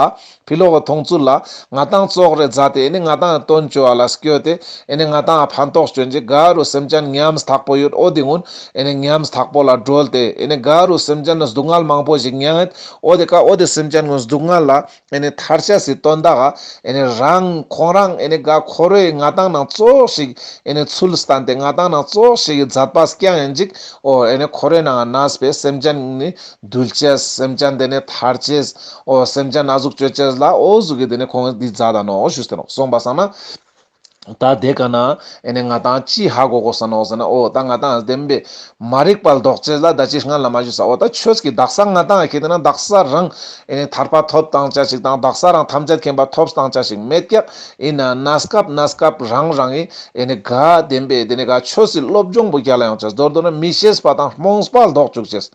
ཕི་ལོག་གི་མཐོང་ཚུལ་ལ་ང་ཏང་ཙོགས་རེ་མཛད་དེ་ཨེ་ནི་ང་ཏང་དོན་བཅོ་བ་ལ་སྐྱོད་དེ་ཨེ་ནི་ང་ཏང་ཕན་ཐོགས་བཅོ་ཅེས་ག་རུ་སེམས་ཅན་ཉམ་ཐག་པོ་ཡོད་འོ་དེ་ཀུན་ཨེ་ནི་ཉམ་ཐག་པོ་ལ་སྒྲོལ་ཏེ་ཨེ་ནི་ག་རུ་སེམས་ཅན་ནི་སྡུག་བསྔལ་མང་པོ་ཞིག་མྱངས་ཡོད་འོ་དེ་ཀ་འོ་དེ་སེམས་ཅན་ཀུན་སྡུག་བསྔལ་ལ་ཨེ་ནི་ཐར་ཅེས་སི་དོན་དག་ག་ཨེ་ནི་རང་ཁོང་རང་ཨེ་ནི་ག་འཁོར་བའི་ང་ཏང་ནང་ཙོགས་ཤིག་ཨེ་ནི་ཚུལ་བསྟན་ཏེ་ང་ཏང་ནང་ཙོགས་ཤིག་གི་མཛད་པ་སྐྱང་ཡིན་ཅིག་འོ་ཨེ་ནི་འཁོར་བའི་ནང་གནས་པའི་སེམས་ཅན་ནི་འདུལ་ཅེས་སེམས་ཅན་དེ་ནི་ཐར་ཅེས་འོ་སེམས་ཅན་ན་ཟུག་བཅོ་ཅེས་ལ་འོ་ཟུག་གི་དེ་ནི་ཁོང་འདི་མཛད་ད་ནོག་ཞུས་ཏེ་ནོག་སོང་པ་སང་ན། ད་དེ་ཀ་ན་ཨེ་ནི་ང་ཏང་ཅི་ཧ་གོ་དགོས་ས་ནོག་ཟེར་ན་འོ་ད་ང་ཏང་བདེན་པའི་མ་རིག་པ་ལྡོག་ཅེས་ལ་ད་ཅི་སྔན་ལ་མ་ཞུས་ས་འོ་ད་ཆོས་ཀྱི་དག་ས་ང་ཏང་ཁེ་ཏེ་ན་དག་ས་རང་ཨེ་ནི་ཐར་པ་ཐོབ་བཏང་ཅ་ཞིག་དང་དག་ས་རང་ཐམས་ཅད་མཁྱེན་པ་ཐོབ་བཏང་ཅ་ཞིག་མེད་ཀྱག་ཡིན་ན་གནས་སྐབས་གནས་སྐབས་རང་རང་གི་ཨེ་ནི་ག་བདེན་པའི་དེ་ནི་ག་ཆོས་སི་སློབ་སྦྱོང་པོ་རྒྱལ་ལ་ཡོང་ཅེས་མདོར་བསྡུ་ན་མི་ཤེས་པ་དང་རྨོངས་པ་ལྡོག་བཅུག་ཅེས།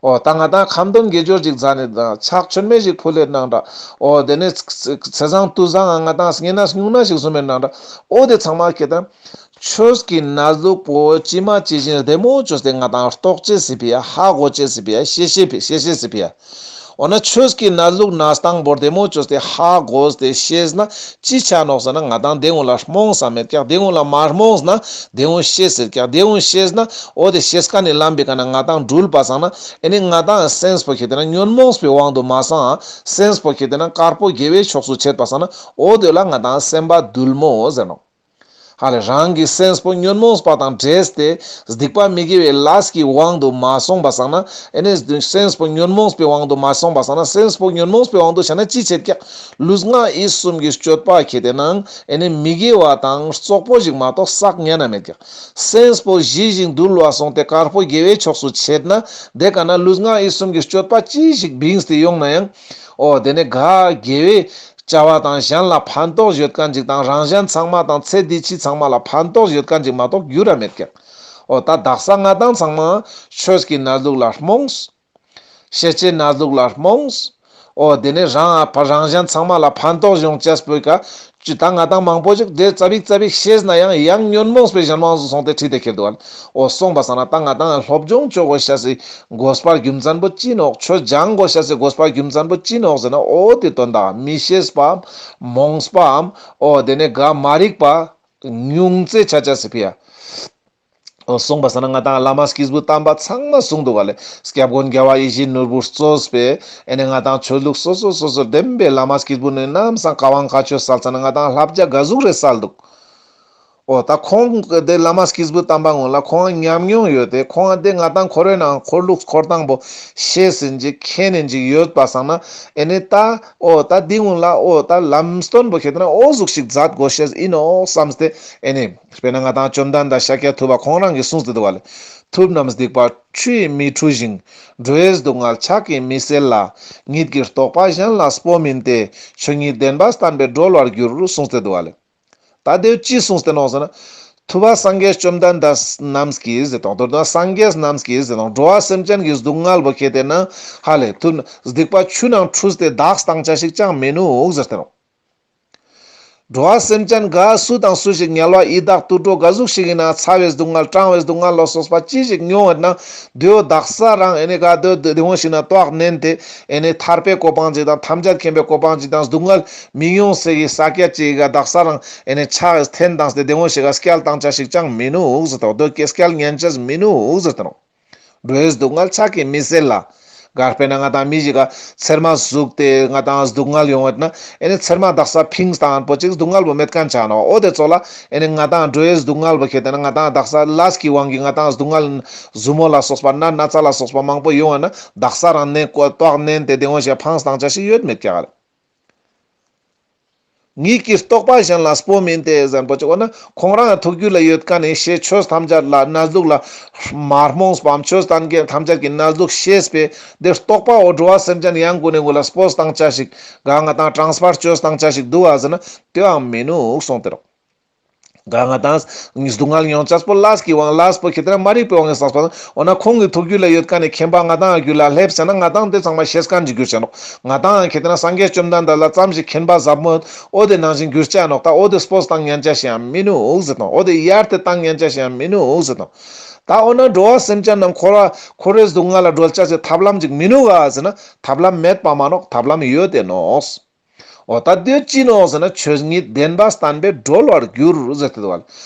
འོ་ད་ང་ཏང་ཁ་འདོན་དགེ་སྦྱོར་ཅིག་མཛད་ནས་དང་ཕྱག་མཆོད་མེ་ཞིག་ཕུལ་ལེ་ནང་འདྲ། འོ་དེ་ནས་ཚེས་བཟང་དུས་བཟང་ང་ཏང་བསྙེན་གནས་སྨྱུང་གནས་ཤིག་བཟུང་མེ་ནང་འདྲ། འོ་དེ་ཚང་མ་ཁེ་ཏེ་ན་ཆོས་ཀྱི་གནས་ལུགས་པོ་ཇི་མ་ཇི་བཞིན་རྡེ་མོ་ཅོས་ཏེ་ང་ཏང་རྟོགས་ཅེས་སི་ཕི་ཡ་ཧ་གོ་ཅེས་སི་ཕི་ཡ་ཤེས་ཤེས་སི་ཕི་ཡ། འོ་ན་ཆོས་ཀྱི་གནས་ལུགས་གནས་སྟངས་པོ་རྡེ་མོ་ཅོས་ཏེ་ཧ་གོ་སྟེ་ཤེས་ན་ཅི་ཆ་ནོག་ཟེར་ན་ང་ཏང་དེ་ཀུན་ལ་རྨོངས་ས་མེད་ཀྱག་དེ་ཀུན་ལ་མ་རྨོངས་ན་དེ་ཀུན་ཤེས་ཟེར་ཀྱག་དེ་ཀུན་ཤེས་ན་འོ་དེ་ཤེས་མཁན་ནི་ལམ་པའི་ཀ་ན་ང་ཏང་འགྲུལ་པ་སང་ན་ཨེ་ནི་ང་ཏང་སེམས་པོ་ཁེ་ཏེ་ན་ཉོན་མོངས་པའི་དབང་དུ་མ་སོང་ང་སེམས་པོ་ཁེ་ཏེ་ན་དཀར་པོ་དགེ་བའི་ཕྱོགས་སུ་ཆད་པ་སང་ན་འོ་དེ་ལ་ང་ཏང་སེམས་པ་དུལ་མོ་ཟེར་ནོག་ཧ་ལེ་རང་གི་སེམས་པོ་ཉོན་མོངས་པ་དང་འདྲེས་ཏེ་སྡིག་པ་མི་དགེ་བའི་ལས་ཀྱི་དབང་དུ་མ་སོང་པ་སང་ན་ཨེ་ནི་སེམས་པོ་ཉོན་མོངས་པའི་དབང་དུ་མ་སོང་པ་སང་ན་སེམས་པོ་ཉོན་མོངས་པའི་དབང་དུ་ཆ་ན་ཅི་བྱེད་ཀྱག་ལུས་ངག་ཡིད་གསུམ་གྱི་སྤྱོད་པ་ཁེ་ཏེ་ནང་ཨེ་ནི་མི་དགེ་བ་དང་རྩོག་པོ་ཞིག་མ་གཏོགས་བསགས་ཉན་ན་མེད་ཀྱག་སེམས་པོ་ཞི་ཞིང་དུལ་བ་སོང་སྟེ་དཀར་པོ་དགེ་བའི་ཕྱོགས་སུ་ཆེད་ན་དེ་ཀ་ན་ལུས་ངག་ཡིད་གསུམ་གྱི་སྤྱོད་པ་ཅི་ཞིག་བིངས་ཏེ་ཡོང་ན་ཡང་། འོ་དེ་ནི་ག་དགེ་བའི་བྱ་བ་དང་གཞན་ལ་ཕན་ཐོགས་ཡོད་མཁན་ཅིག་དང་རང་གཞན་ཚང་མ་དང་ཚེ་འདི་ཕྱི་ཚང་མ་ལ་ཕན་ཐོགས་ཡོད་མཁན་ཅིག་མ་གཏོགས་འགྱུར་ར་མེད་ཀྱག་འོ་ད་དག་ས་ང་དང་ཚང་མ་ཆོས་ཀྱི་གནས་ལུགས་ལ་རྨོངས། ཤེས་བྱའི་གནས་ལུགས་ལ་རྨོངས། འོ་དེ་ནི་རང་ཨ་ཕ་རང་གཞན་ཚང་མ་ལ་ཕན་ཐོགས་ཡོང་ཅེས་པོའི་ཀ་ཅི་ད་ང་དང་མང་པོ་ཞིག་དེ་ཙ་པིག་ཙ་པིག་ཤེས་ན་ཡང་ཡང་ཉོན་མོངས་པའི་གཞན་དབང་དུ་སོང་སྟེ་ཁྲིད་དེ་ཁྱེར་འདུག་ཨ། འོ་སོང་པ་སང་ན་ད་ང་དང་སློབ་སྦྱོང་བཅོ་དགོས་ཤེས་སི་དགོས་པ་རྒྱུ་མཚན་པོ་ཅི་ནོག་ཆོས་སྦྱང་དགོས་ཤེས་སི་དགོས་པ་རྒྱུ་མཚན་པོ་ཅི་ནོག་ཟེར་ན་འོ་དེ་དོན་དག་མི་ཤེས་པའམ་རྨོངས་པའམ་འོ་དེ་ནི་ག་མ་རིག་པ་ཉུང་ཙེ་ཆ་ཆ་སི་ཕི་ཡ། འོ་སོང་པ་སང་ན་ང་དང་བླ་མ་སྐྱེས་བུ་དམ་པ་ཚང་མ་གསུངས་འདུག་ག་ལེ། སྐྱབས་མགོན་རྒྱལ་བ་ཡིད་བཞིན་ནོར་བུ་གཙོས་པའི་ཨེ་ནི་ང་དང་ཆོས་ལུགས་སོ་སོ་སོ་སོ་བདེན་པའི་བླ་མ་སྐྱེས་བུ་ནི་ནམ་སང་བཀའ་དབང་བཀའ་ཆོས་སལ་ཙ་ན་ང་དང་བསླབ་བྱ་ག་ཟུག་རེ་སལ་འདུག་འོ་ད་ཁོང་དེ་བླ་མ་སྐྱེས་བུ་དམ་པ་ངོ་ལ་ཁོང་ཉམས་མྱོང་ཡོད་དེ་ཁོང་དེ་ང་དང་ཁོ་རེ་ནང་འཁོར་ལུགས་འཁོར་སྟངས་པོ་ཤེས་ཟིན་ཅིག་མཁྱེན་ནིན་ཅིག་ཡོད་པ་སང་ན་ཨེ་ནི་ད་འོ་ད་འདི་ངོ་ལ་འོ་ད་ལམ་སྟོན་པོ་ཁེ་ཏེ་ན་འོ་ཟུག་ཞིག་མཛད་དགོས་ཤེས་ཨིན་ནོག་བསམ་སྟེ་ཨེ་ནི། དཔེར་ན་ང་དང་བཅོམ་ལྡན་འདས་ཤཱཀྱ་ཐུབ་པ་ཁོང་རང་གིས་གསུངས་ཏེ་འདུག་པ་ལེ། ཐུབ་རྣམས་སྡིག་པ་ཆུ་ཡིས་མི་འཁྲུ་ཞིང་། འགྲོ་བའི་སྡུག་བསྔལ་ཕྱག་གིས་མི་སེལ་ལ། ཉིད་ཀྱི་རྟོགས་པ་གཞན་ལ་སྤོ་མིན་ཏེ། ཆོས་ཉིད་བདེན་པ་བསྟན་པས་གྲོལ་བར་འགྱུར། གསུངས་ཏེ་འདུག་པ་ལེ། ད་དེ་ཅི་གསུངས་ཏེ་ནོག་ཟེར་ན། ཐུབ་པ་སངས་རྒྱས་བཅོམ་ལྡན་འདས་རྣམས་ཀྱིས་ཟེར་དང་མདོར་ན་སངས་རྒྱས་རྣམས་ཀྱིས་ཟེར་དང་འགྲོ་བ་སེམས་ཅན་གྱི་སྡུག་བསྔལ་བོ་ཁེ་ཏེ་ན་ཧ་ལེ་ཐུབ་སྡིག་པ་ཆུ་ནང་འཁྲུས་ཏེ་དག་བཏང་ཆ་ཞིག་ཅང་མི་ནུག་ཟེར་ཏེ་ནོག་འགྲོ་བ་སེམས་ཅན་ག་སུ་དང་སུ་ཞིག་དམྱལ་བ་ཡི་དྭགས་དུད་འགྲོ་ག་ཟུག་ཞིག་ཡིན་ན་ཚ་བའི་སྡུག་བསྔལ་གྲང་བའི་སྡུག་བསྔལ་ལ་སོགས་པ་ཅི་ཞིག་མྱོང་ཡོད་ན་དེའོ་དག་ས་རང་ཨེ་ནི་ག་དེ་དེ་འོ་ཞིག་ན་ཏོག་ནན་ཏེ་ཨེ་ནི་ཐར་པའི་གོ་འཕང་ཅིག་དང་ཐམས་ཅད་མཁྱེན་པའི་གོ་འཕང་ཅིག་དང་སྡུག་བསྔལ་མི་མྱོང་ཟེར་གི་ས་སྐྱ་ཅིག་ག་དག་ས་རང་ཨེ་ནི་ཕྱག་འཐེན་བཏང་སྟེ་དེ་འོ་ཞིག་ག་སྐྱེལ་བཏང་ཆ་ཞིག་ཅང་མི་ནུག་ཟེར་དང་དེ་སྐྱེལ་ཉན་ཆ་མི་ནུག་ཟེར་དང་། འགྲོ་བའི་སྡུག་བསྔལ་ཕྱག་གིས་མི་སེལ་ལ། ག་དཔེར་ན་ང་དང་མི་ཞིག་ག་ཚེར་མ་ཟུག་སྟེ་ང་དང་སྡུག་བསྔལ་ཡོང་བ་ན་ཨེ་ནི་ཚེར་མ་དག་ས་ཕིངས་བཏང་པོ་ཅིག་སྡུག་བསྔལ་བོ་མེད་མཁན་ཆ་ནོག་འོ་དེ་ཙོགས་ལ་ཨེ་ནི་ང་དང་འགྲོ་བའི་སྡུག་བསྔལ་བོ་ཁེ་ཏེ་ན་ང་དང་དག་ས་ལས་ཀྱི་དབང་གིས་ང་དང་སྡུག་བསྔལ་ཟུར་མོ་ལ་སོགས་པ་ན་ན་ཚ་ལ་སོགས་པ་མང་པོ་ཡོང་བ་ན་དག་ས་རང་ནན་ཏོག་ནན་ཏེ་དེ་འོ་ཞིག་ཕངས་བཏང་ཆ་ཞིག་ཡོད་མེད་ཀྱག་ལེ། ཉིད་ཀྱི་རྟོགས་པ་གཞན་ལ་སྤོ་མིན་ཏེ་ཟེར་པོ་ཅིག་འོ་ན་ཁོང་རང་ཐུགས་རྒྱུད་ལ་ཡོད་མཁན་ནི་ཤེས་ཆོས་ཐམས་ཅད་ལ་གནས་ལུགས་ལ་མ་རྨོངས་པའམ་ཆོས་ཐམས་ཅད་ཀྱི་གནས་ལུགས་ཤེས་པའི་དེ་རྟོགས་པ་འོ་འགྲོ་བ་སེམས་ཅན་ཡང་ཀུན་ནས་ཀུན་ལ་སྤོས་བཏང་ཆ་ཞིག་ག་ང་དང་ཊཱན་སི་ཕར་བཅོས་བཏང་ཆ་ཞིག་འདུག་ག་ཟེར་ན་དེའང་མི་ནུག་གསུངས་ཏེ་རོགས། ག་ང་དང་སྡུག་བསྔལ་མྱོང་ཆ་པོ་ལས་ཀྱི་དབང་ལས་པོ་ཁེ་ཏེ་ན་མ་རིག་པའི་དབང་གིས་བསགས་པ་འོ་ན་ཁོང་གི་ཐུགས་རྒྱུད་ལ་ཡོད་མཁན་ནི་མཁྱེན་པ་ང་དང་རྒྱུད་ལ་སླེབས་ཟེར་ན་ང་དང་དེ་ཚང་མ་ཤེས་མཁན་ཅིག་གྱུར་ཆ་ནོག་ང་དང་ཁེ་ཏེ་ན་སངས་རྒྱས་བཅོམ་ལྡན་འདས་ལ་ཙམ་ཞིག་མཁྱེན་པ་ཟབ་མོ་འོ་དེ་ནང་བཞིན་གྱུར་ཆ་ནོག་ད་འོ་དེ་སྤོས་བཏང་ཉན་ཆ་ཞིག་ཡང་མི་ནུག་ཟེར་དང་འོ་དེ་ཡར་དེ་བཏང་ཉན་ཆ་ཞིག་ཡང་མི་ནུག་ཟེར་དང་། ད་འོ་ན་འགྲོ་བ་སེམས་ཅན་རྣམས་འཁོར་བ་འཁོར་བའི་སྡུག་བསྔལ་ལ་སྒྲོལ་ཆ་ཞིག་ཐབས་ལམ་ཅིག་མི་ནུག་ག་ཟེར་ན་ཐབས་ལམ་མེད་པ་མ་ནོག་ཐབས་ལམ་ཡོད་དེ་ནོག་འོ་ད་དེ་ཅི་ནོག་ཟེར་ན་ཆོས་ཉིད་བདེན་པ་བསྟན་པས་གྲོལ་བར་འགྱུར་ཟེར་ཏེ་འདུག་བ།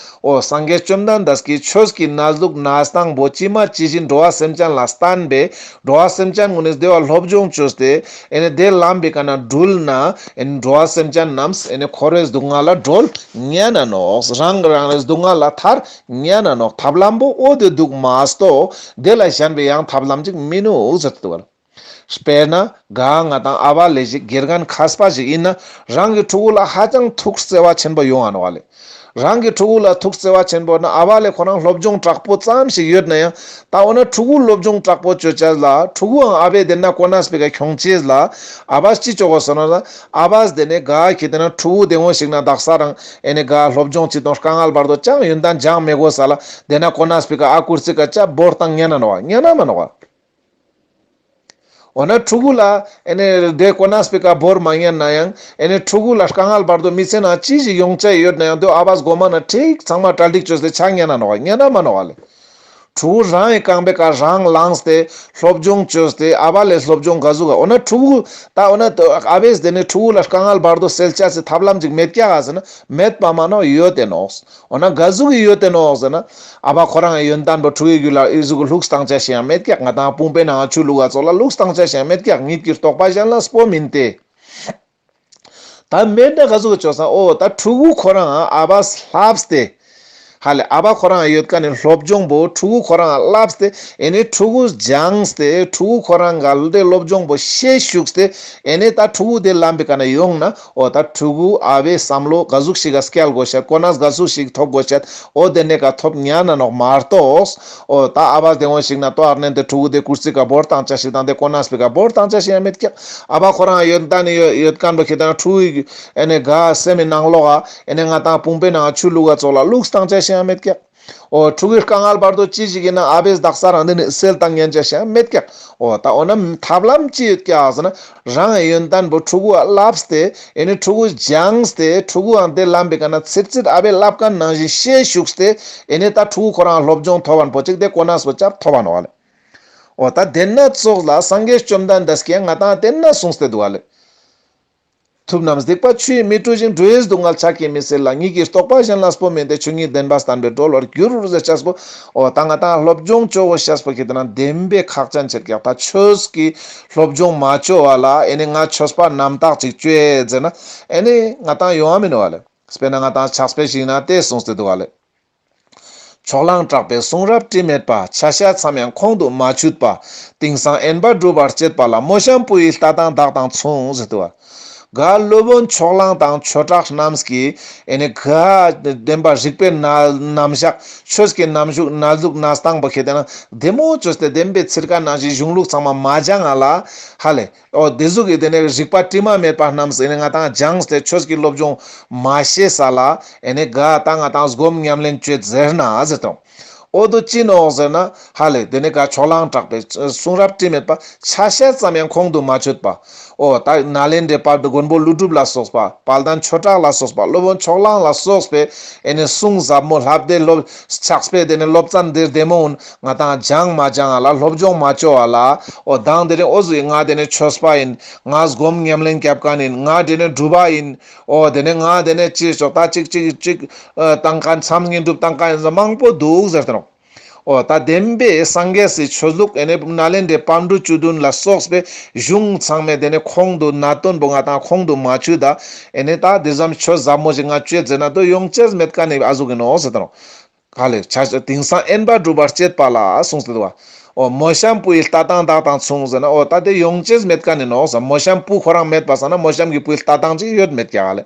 འོ་སངས་རྒྱས་བཅོམ་ལྡན་འདས་ཀྱིས་ཆོས་ཀྱི་གནས་ལུགས་གནས་སྟངས་པོ་ཇི་མ་ཇི་བཞིན་འགྲོ་བ་སེམས་ཅན་ལ་བསྟན་པས་འགྲོ་བ་སེམས་ཅན་ཀུན་ནས་དེ་བ་སློབ་སྦྱོང་བཅོས་ཏེ་ཨེ་ནི་དེ་ལམ་པའི་ཀ་ན་དྲུལ་ན་ཨེ་ནི་འགྲོ་བ་སེམས་ཅན་རྣམས་ཨེ་ནི་འཁོར་བའི་སྡུག་བསྔལ་ལ་གྲོལ་ཉན་ན་ནོག་རང་རང་རེ་སྡུག་བསྔལ་ལ་ཐར་ཉན་ན་ནོག་ཐབས་ལམ་པོ་འོ་དེ་འདུག་མ་གཏོགས་དེ་ལ་གཞན་པའི་ཡང་ཐབས་ལམ་ཅིག་མི་ནུག་ཟེར་ཏེ་འདུག་བ། དཔེར་ན་ག་ང་དང་ཨ་བ་ལེ་ཞིག་དགེ་རྒན་མཁས་པ་ཞིག་ཡིན་ན་རང་གི་ཕྲུ་གུ་ལ་ཧ་ཅང་ཐུགས་བརྩེ་བ་ཆེན་པོ་ཡོང་ང་ནོག་ལེ། རང་གི་ཕྲུ་གུ་ལ་ཐུགས་བརྩེ་བ་ཆེན་པོ་ན་ཨ་བ་ལེ་ཁོ་རང་སློབ་སྦྱོང་དྲག་པོ་ཙམ་ཞིག་ཡོད་ན་ཡང་ད་འོ་ན་ཕྲུ་གུ་སློབ་སྦྱོང་དྲག་པོ་བཅོ་ཆ་ལ་ཕྲུ་གུའང་ཨ་བའི་དེ་ན་གོ་གནས་པའི་ཀ་ཁྱོང་ཆེས་ལ་ཨ་བ་ཅི་བཅོ་དགོས་ཟེར་ན་ཨ་བས་དེ་ནས་ག་ཁེ་ཏེ་ན་ཕྲུ་གུ་དེ་འོ་ཞིག་ན་དག་ས་རང་ཨེ་ནི་ག་སློབ་སྦྱོང་ཅི་དང་དཀའ་ངལ་བར་དོ་ཅང་ཡོན་ཏན་སྦྱང་མི་དགོས་ས་ལ་དེ་ན་གོ་གནས་པའི་ཀ་ཨ་ཀུར་ཙི་ཀ་ཅ་བོར་བཏང་ཉན་ན་ནོག་ཉན་ན་མ་ནོག་འོ་ན་ཕྲུ་གུ་ལ་ཨེ་ནི་དེ་གོ་གནས་པའི་ཀ་བོར་མ་ཉན་ན་ཡང་ཨེ་ནི་ཕྲུ་གུ་ལ་དཀའ་ངལ་བར་དོ་མི་ཚེ་ན་ཅི་ཞིག་ཡོང་ཆ་ཡོད་ན་ཡང་དེ་ཨ་བས་གོ་མ་ན་ཁྲིག་ཚང་མ་གྲ་སྒྲིག་བཅོས་ཏེ་ཆ་ཉན་ན་ནོག་ཉན་ན་མ་ནོག་ལེ། ཕྲུ་གུ་རང་གི་རྐང་པའི་ཀ་རང་ལངས་ཏེ་སློབ་སྦྱོང་བཅོས་ཏེ་ཨ་བ་ལེ་སློབ་སྦྱོང་ག་ཟུག་ག་འོ་ན་ཕྲུ་གུ་ད་འོ་ན་ཨ་བས་དེ་ནི་ཕྲུ་གུ་ལ་དཀའ་ངལ་བར་དོ་སེལ་ཆ་སི་ཐབས་ལམ་ཅིག་མེད་ཀྱག་ག་ཟེར་ན་མེད་པ་མ་ནོག་ཡོད་དེ་ནོག་འོ་ན་ག་ཟུག་གི་ཡོད་དེ་ནོག་ཟེར་ན། ཨ་བ་ཁོ་རང་ཡོན་ཏན་པོ་ཕྲུ་གུའི་རྒྱུད་ལ་ཨི་ཟུག་གི་ལྷུག་བཏང་ཆ་ཞིག་ཡང་མེད་ཀྱག་ང་དང་དཔུང་པའི་ནང་ཆུ་བླུགས་ག་ཙོགས་ལ་ལྷུག་བཏང་ཆ་ཞིག་ཡང་མེད་ཀྱག་ཉིད་ཀྱི་རྟོགས་པ་གཞན་ལ་སྤོ་མིན་ཏེ། ད་མེད་ན་ག་ཟུག་གི་བཅོས་ས་འོ་ད་ཕྲུ་གུ་ཁོ་རང་ཨ་བས་ལྷབས་ཏེ་ ཧ་ལེ་ཨ་བ་ཁོ་རང་ཡོད་ཀ་ནི་སློབ་སྦྱོང་པོ་ཕྲུ་གུ་ཁོ་རང་བསླབས་ཏེ་ཨེ་ནི་ཕྲུ་གུ་སྦྱངས་ཏེ་ཕྲུ་གུ་ཁོ་རང་ག་ལ་དེ་སློབ་སྦྱོང་པོ་ཤེས་ཞུགས་ཏེ་ཨེ་ནི་ད་ཕྲུ་གུ་དེ་ལམ་པའི་ཀ་ན་ཡོང་ན་འོ་ད་ཕྲུ་གུ་ཨ་བའི་བསམ་བློ་ག་ཟུག་ཞིག་ག་སྐྱལ་དགོས་ཤད། གོ་གནས་ག་ཟུག་ཞིག་ཐོབ་དགོས་ཤད། འོ་དེ་ནས་ཀ་ཐོབ་ཉན་ན་ནོག་མ་གཏོགས། འོ་ད་ཨ་བ་དེ་འོ་ཞིག་ན་ཏོ་ཨར་ནན་དེ་ཕྲུ་གུ་དེ་ཀུར་སི་ཀ་བོར་བཏང་ཆ་ཞིག་དང་དེ་གོ་གནས་པའི་ཀ་བོར་བཏང་ཆ་ཞིག་ཡང་མེད་ཀྱག། ཨ་བ་ཁོ་རང་ཡོད་ད་ནི་ཡོད་ཡོད་མཁན་པོ་ཁྱེད་དང་ཕྲུ་གུའི་ཨེ་ནི་ག་སེམས་མི་ནང་ལོག་ག་ཨེ་ནི་ང་དང་བུམ་པའི་ནང་ཆུ་བླུག་ག་ཙོགས་ལ་བླུགས་བཏང་ཆ་ཞིག་ཡང་མེད་ཀྱག། འོ་ཕྲུ་གུའི་དཀའ་ངལ་བར་དོ་ཅི་ཞིག་ཡིན་ན་ཨ་བས་དག་ས་རང་དེ་ནི་སེལ་བཏང་ཉན་ཆ་ཞིག་ཡང་མེད་ཀྱག། འོ་ད་འོ་ན་ཐབས་ལམ་ཅི་ཡོད་ཀྱག་ཟེར་ན་རང་ཡོན་ཏན་པོ་ཕྲུ་གུ་བསླབས་ཏེ་ཨེ་ནི་ཕྲུ་གུ་སྦྱངས་ཏེ་ཕྲུ་གུའང་དེ་ལམ་པའི་ཀ་ན་ཚིར་ཚིར་ཨ་བས་བསླབ་མཁན་ནང་བཞིན་ཤེས་ཞུགས་ཏེ་ཨེ་ནི་ད་ཕྲུ་གུ་ཁོ་རང་སློབ་སྦྱོང་ཐོབ་བན་པོ་ཅིག་དེ་གོ་གནས་པོ་ཅབ་ཐོབ་བན་བ་ལེ། འོ་ད་དེ་ན་ཙོགས་ལ་སངས་རྒྱས་བཅོམ་ལྡན་འདས་ཀྱིས་ང་དང་དེ་ན་གསུངས་ཏེ་འདུག་བ་ལེ། ཐུབ་རྣམས་སྡིག་པ་ཆུ་ཡིས་མི་འཁྲུ་ཞིང་། འགྲོ་བའི་སྡུག་བསྔལ་ཕྱག་གིས་མི་སེལ་ལ། ཉིད་ཀྱི་རྟོགས་པ་གཞན་ལ་སྤོ་མིན་ཏེ། ཆོས་ཉིད་བདེན་པ་བསྟན་པས་གྲོལ་བར་འགྱུར་ཟེར་ཅེས་པོ། འོ་ད་ང་དང་སློབ་སྦྱོང་བཅོ་བོ་ཤེས་པོ་ཁྱེད་དེ་ན་བདེན་པའི་ཁག་ཅན་ཆེད་ཀྱག། ད་ཆོས་ཀྱི་སློབ་སྦྱོང་མ་བཅོ་བ་ལ་ཨེ་ནི་ང་ཆོས་པ་རྣམ་དག་ཅིག་བཅོས་ཟེར་ན་ཨེ་ནི་ང་དང་ཡོང་བ་མིན་ནོག་བ་ལེ། དཔེར་ན་ང་དང་ཕྱག་དཔེ་ཞིག་ན་དེ་གསུངས་ཏེ་འདུག་བ་ལེ། ཕྱོགས་གླང་གྲགས་པའི་གསུང་རབ་དྲི་མེད་པ། ཆ་ཤས་ཙམ་ཡང་ཁོང་དུ་མ་ཆུད་པ། དེང་སང་དབེན་པ་སྒྲུབ་པར་བྱེད་པ་ལ། མོ་གཤམ་བུ་ཡི་ལྟ་སྟངས་བདག་དང་མཚུངས་ཟེར་དུ་བ། ག་སློབ་དཔོན་ཕྱོགས་གླང་དང་ཆོས་གྲགས་རྣམས་ཀྱིས་ཨེ་ནི་ག་བདེན་པ་རིག་པའི་རྣམ་གཞག་ཆོས་ཀྱི་རྣམ་གཞུག་གནས་ལུགས་གནས་སྟངས་པོ་ཁྱེད་དེ་ན་བདེ་མོ་བཅོས་ཏེ་བདེན་པའི་ཚིར་ཀ་ནང་བཞིན་གཞུང་ལུགས་ཚང་མ་མ་སྦྱང་ང་ལ་ཧ་ལེ། འོ་དེ་ཟུག་གི་དེ་ནས་རིག་པ་དྲི་མ་མེད་པ་རྣམས་ཟེར་ནས་ང་དང་སྦྱངས་ཏེ་ཆོས་ཀྱི་སློབ་སྦྱོང་མ་ཤེས་ས་ལ་ཨེ་ནི་ག་ད་ང་དང་སྒོམ་ཉམས་ལེན་བཅོས་ཟེར་ན་ཟེར་དང་། འོ་དོ་ཅི་ནོག་ཟེར་ན་ཧ་ལེ་དེ་ནས་ག་ཕྱོགས་གླང་གྲགས་པའི་གསུང་རབ་དྲི་མེད་པ་ཆ་ཤས་ཙམ་ཡང་ཁོང་དུ་མ་ཆུད་པ། འོ་ད་ནཱ་ལེནྡྲའི་དཔལ་མགོན་པོ་ཀླུ་སྒྲུབ་ལ་སོགས་པ་དཔལ་ལྡན་ཆོས་གྲགས་ལ་སོགས་པ་སློབ་དཔོན་ཕྱོགས་གླང་ལ་སོགས་པའི་ཨེ་ནི་གསུང་ཟབ་མོ་ལྷབ་དེ་སློབ་ཕྱག་དཔེ་དེ་ནས་སློབ་ཚན་དེ་བདེ་མོ་ཨུན། ང་དང་སྦྱང་མ་སྦྱང་ང་ལ་སློབ་སྦྱོང་མ་བཅོ་བ་ལ། འོ་དང་དེ་རིང་འོ་ཟུག་ང་དེ་ནས་ཆོས་པ་ཡིན། ང་སྒོམ་ཉམས་ལེན་རྒྱབ་མཁན་ཡིན། ང་དེ་ནས་སྒྲུབ་པ་ཡིན། འོ་དེ་ནས་ང་དེ་ནས་ཅི་ཞོག་ད་ཅིག་ཅིག་ཅིག་ཨ་བཏང་མཁན་མཚམས་བསྙེན་སྒྲུབ་བཏང་མཁན་ཡིན་ཟེར་མང་པོ་འདུག་ཟེར་ཏེ་ནོག། འོ་ད་བདེན་པའི་སངས་རྒྱས་སི་ཆོས་ལུགས་ཨེ་ནས་ནཱ་ལེནྡྲའི་པཎ་གྲུབ་བཅུ་བདུན་ལ་སོགས་པའི་གཞུང་ཚང་མའི་དེ་ནས་ཁོང་དུ་གནད་དོན་པོ་ང་དང་ཁོང་དུ་མ་ཆུད་ད་ཨེ་ནས་ད་དེ་ཙམ་ཆོས་ཟབ་མོ་ཞིག་ང་བཅོས་ཟེར་ན་དོ་ཡོང་ཅེས་མེད་མཁན་ནི་ཨ་ཟུག་གི་ནོག་ཟེར་ཏེ་ནོག། ག་ལེ་ཆ་དེང་སང་དབེན་པ་སྒྲུབ་པར་བྱེད་པ་ལ་གསུངས་ཏེ་འདུག་བ། འོ་མོ་གཤམ་བུ་ཡི་ལྟ་སྟངས་བདག་དང་མཚུངས་ཟེར་ན་འོ་ད་དེ་ཡོང་ཅེས་མེད་མཁན་ནི་ནོག་ཟེར། མོ་གཤམ་བུ་ཁོ་རང་མེད་པ་སང་ན་མོ་གཤམ་གྱི་བུ་ཡི་ལྟ་སྟངས་ཅིག་ཡོད་མེད་ཀྱག་ལེ།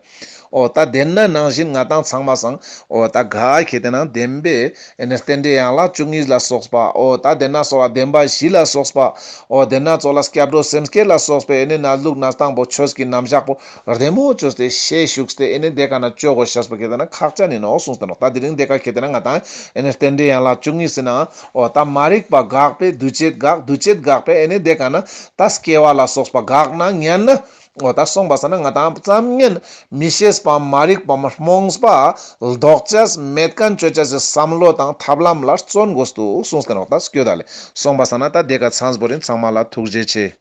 འོ་ད་དེ་ན་ནང་བཞིན་ང་དང་ཚང་མ་སང་འོ་ད་ག་ཁྱེད་དེ་ན་བདེན་པའི་ཨེ་ནས་རྟེན་འབྲེལ་ཡན་ལག་བཅུ་གཉིས་ལ་སོགས་པ་འོ་ད་དེ་ན་སོགས་པ་བདེན་པ་བཞི་ལ་སོགས་པ་འོ་དེ་ན་ཙོགས་ལ་སྐྱབས་འགྲོ་སེམས་བསྐྱེད་ལ་སོགས་པའི་ཨེ་ནས་གནས་ལུགས་གནས་སྟངས་པོ་ཆོས་ཀྱི་རྣམ་གཞག་པོ་བདེ་མོ་བཅོས་ཏེ་ཤེས་ཞུགས་ཏེ་ཨེ་ནས་དེ་ཀ་ན་བཅོ་དགོས་ཤེས་པོ་ཁྱེད་དེ་ན་ཁག་ཅན་ཡིན་ནོག་གསུངས་ཏེ་ནོག། ད་དེ་རིང་དེ་ཀ་ཁྱེད་དེ་ན་ང་དང་ཨེ་ནས་རྟེན་འབྲེལ་ཡན་ལག་བཅུ་གཉིས་ཟེར་ན་འོ་ད་མ་རིག་པ་འགགས་པས་འདུ་བྱེད་འགག། འདུ་བྱེད་འགགས་པས་ཨེ་ནས་དེ་ཀ་ན་ད་སྐྱེ་བ་ལ་སོགས་པ་འགག་ན་ཉན་ན་འོ་ད་སོང་པ་སང་ན་ང་དང་ཙམ་ཉན་མི་ཤེས་པའམ་མ་རིག་པའམ་རྨོངས་པ་ལྡོག་ཅེས་མེད་མཁན་བཅོ་ཅེས་སི་བསམ་བློ་དང་ཐབས་ལམ་ལ་བརྩོན་དགོས་འདུག་གསུངས་ཏེ་ནོག། ད་སྐྱོད་ད་ལེ་སོང་པ་སང་ན་ད་དེ་ཀ་ཚང་པོ་རིན་ཚང་མ་ལ་ཐུགས་རྗེ་ཆེ།